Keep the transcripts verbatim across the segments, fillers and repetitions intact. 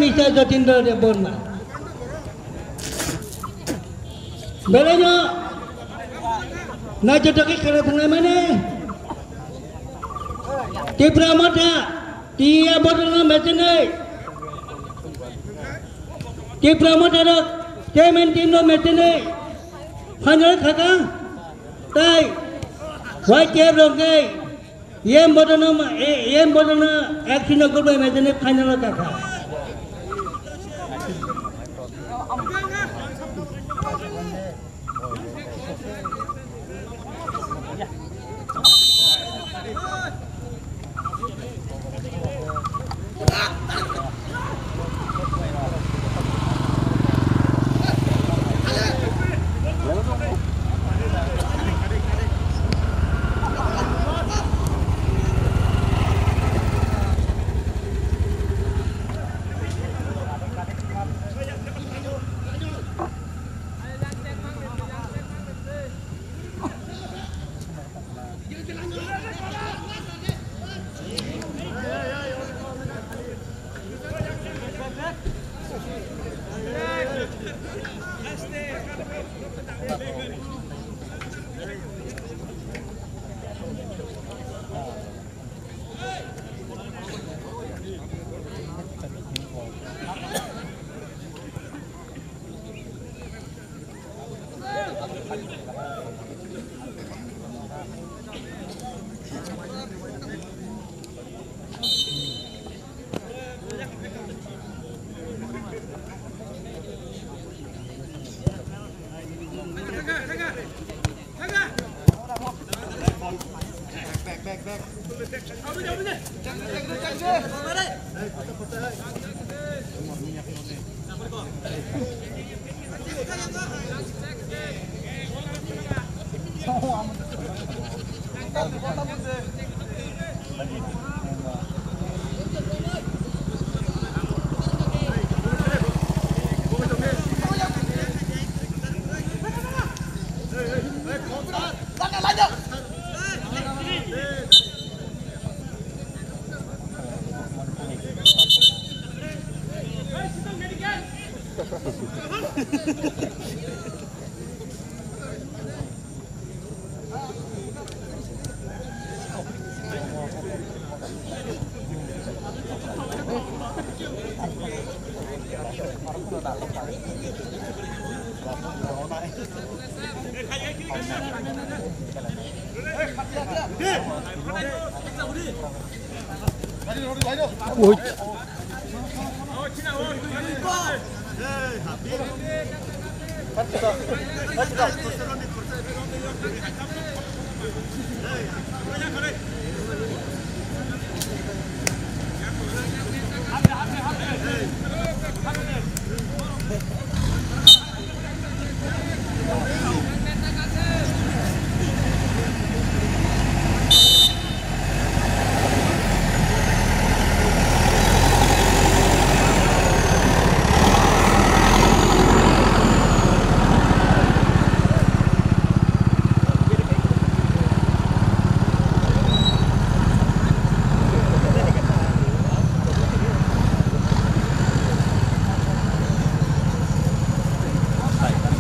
Mister Jatindra Debbarma. Belaino naithotok khe khela thanglai mani. Tipra Motha, T A bodolno match nai. Tipra Motha rok, chairman team no match nai. Final khaka, tai, Y T F rok nai. Yen bodono ma, e, yen bodono action no gurbai mai jene final o kakha.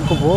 Kubu.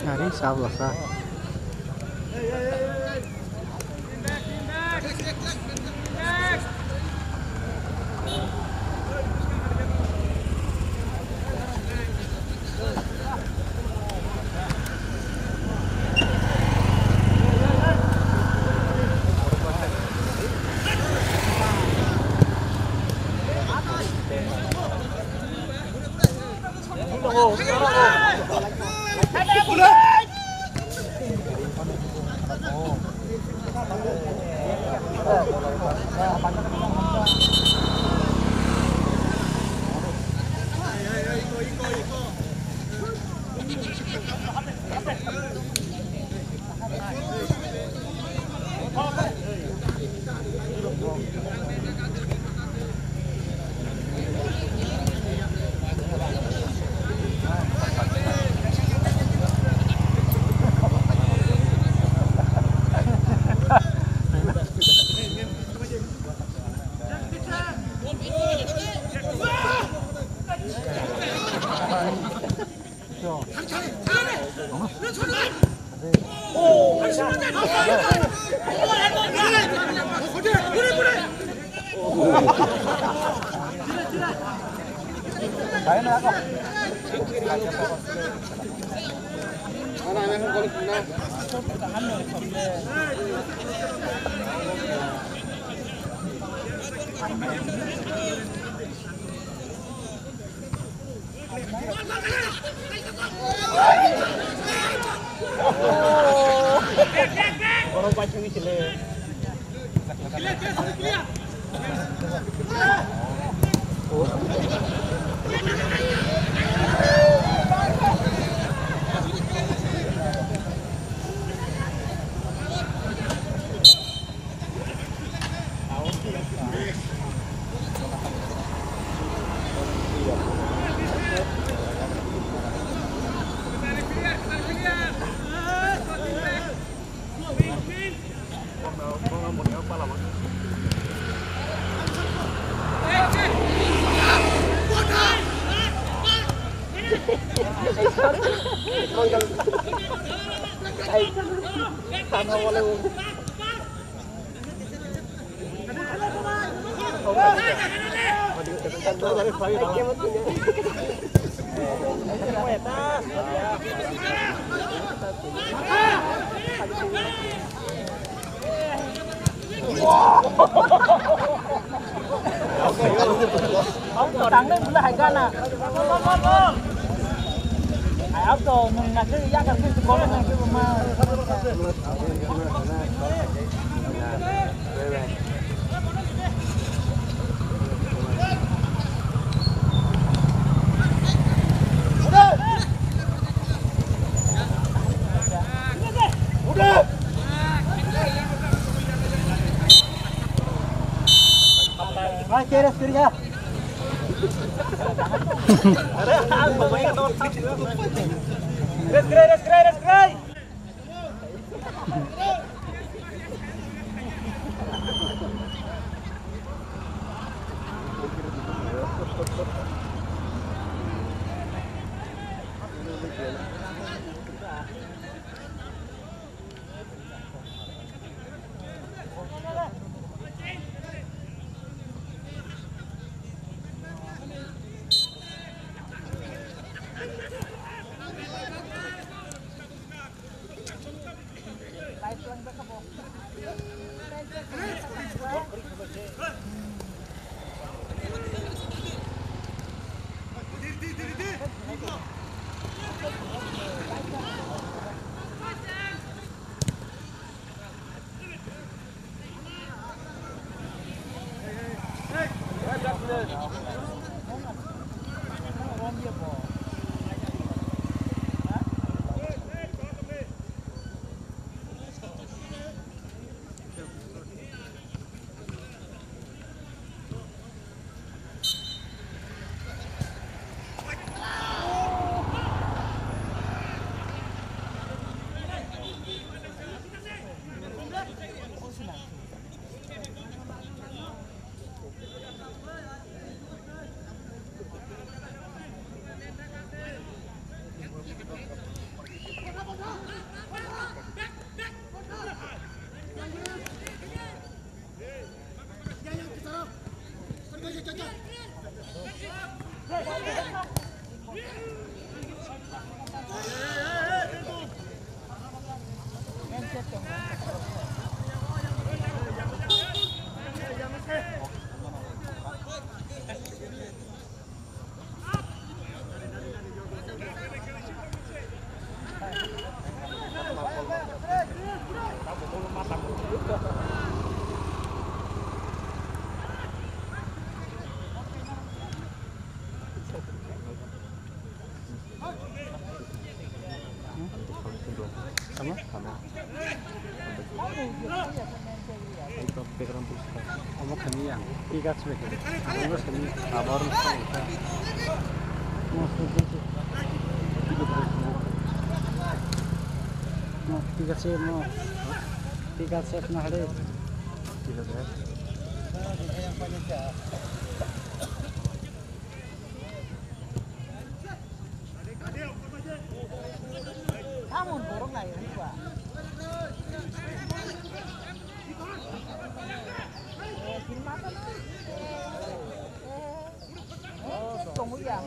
Ari sabla sa. Tangnai bula hai gana. Hai, abdo nung nasi ya kan sih sekolah nang sih rumah. Omo khaini ang, tik ase bai khe. Omo khaini abar. Tik ase mo. Tik ase na hare. Tik ase. Tamon borok nai riba. Eh, sini mata na. Eh, eh, eh, tunggu ya.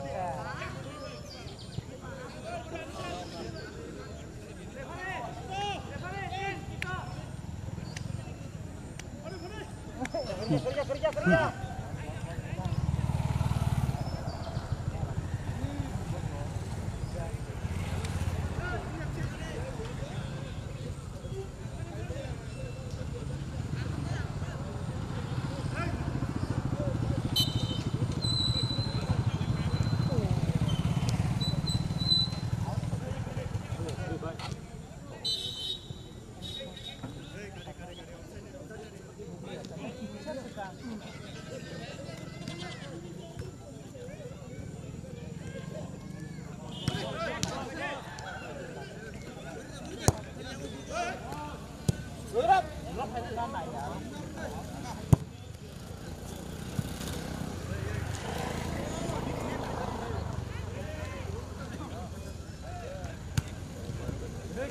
Oi,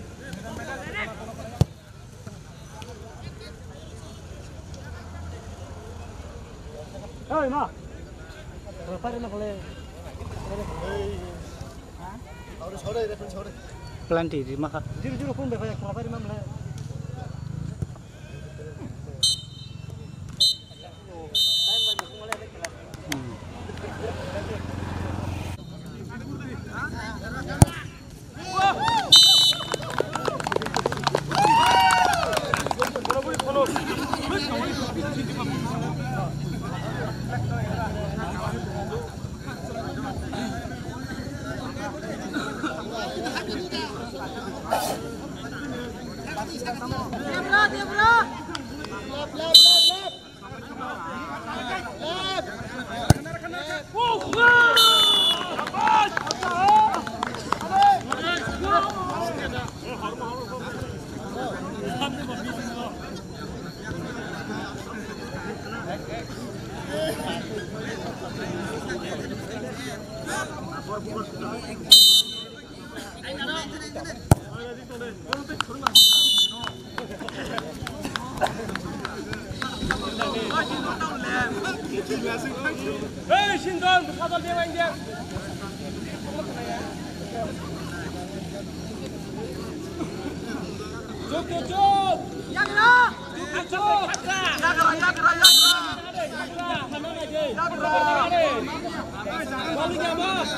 ma. Pari na bole. Planti di maka. Jiru jiru kun be kaya kala pari na bole. Hey, Shindon, bwsa dol bebak india. Chuk, chuk, chuk. Yagra. Chuk, chuk, chuk. Yagra, yagra, yagra. Yagra, hana nai de. Yagra. Balik ya, Mas.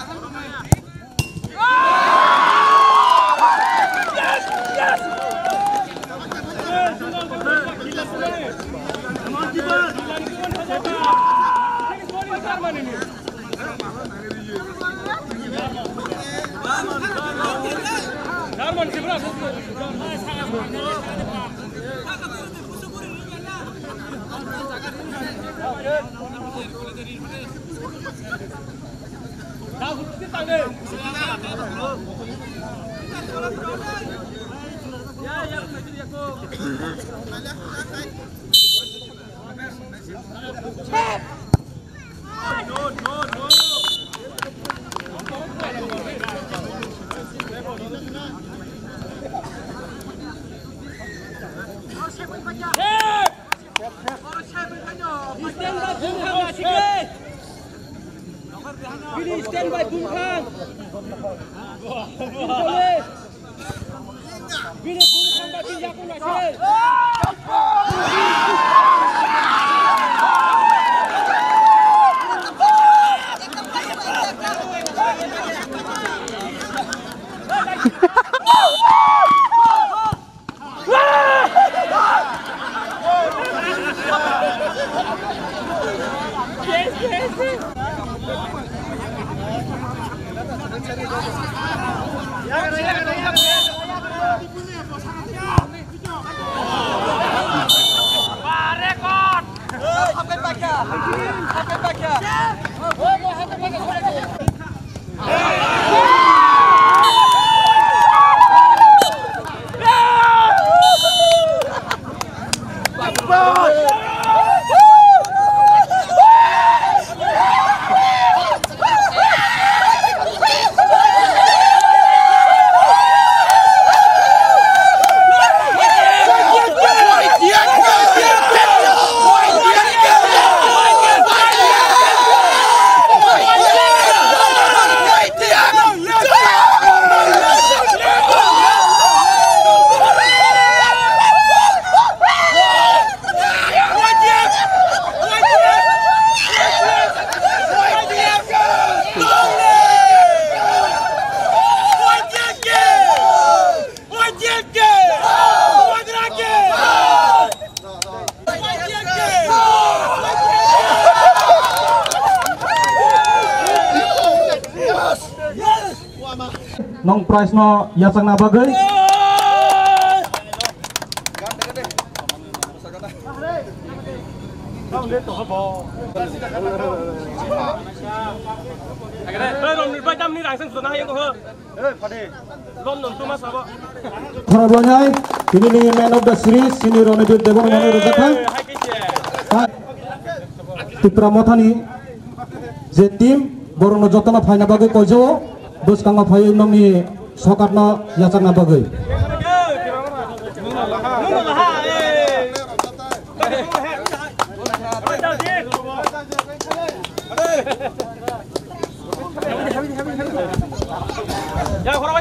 Bini stand by bumkhang. Bini bumkhang ba bini yakung naisai. Nwng prize no yachakna bagwi. Khoroknai, tini ni man of the series, tini Ronibir Debbarma no rwjakha. Tipra Mothani je team, borokno jotono phaina bagwi koijao, bwskango phaiwi nokni sokatno yachakna bagwi.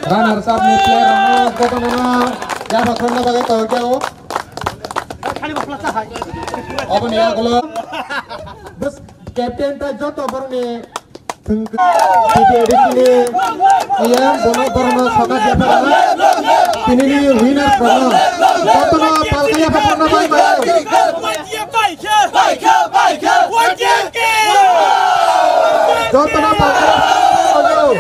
Runners up ni player rokno jotono no yapha khorna bagwi tongkhe o. Oboni yagulo bus captain ta joto borokni thwng T T A D C ni iya bono borokno sokat yapha rwna. Tinini winner rokno jotono palka yapha khorna bagwi. Jotono palka yapha khorna bagwi.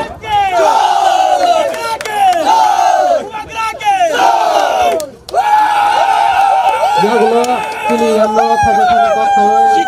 Yagulo chini yamno thajo thajo kok sawi.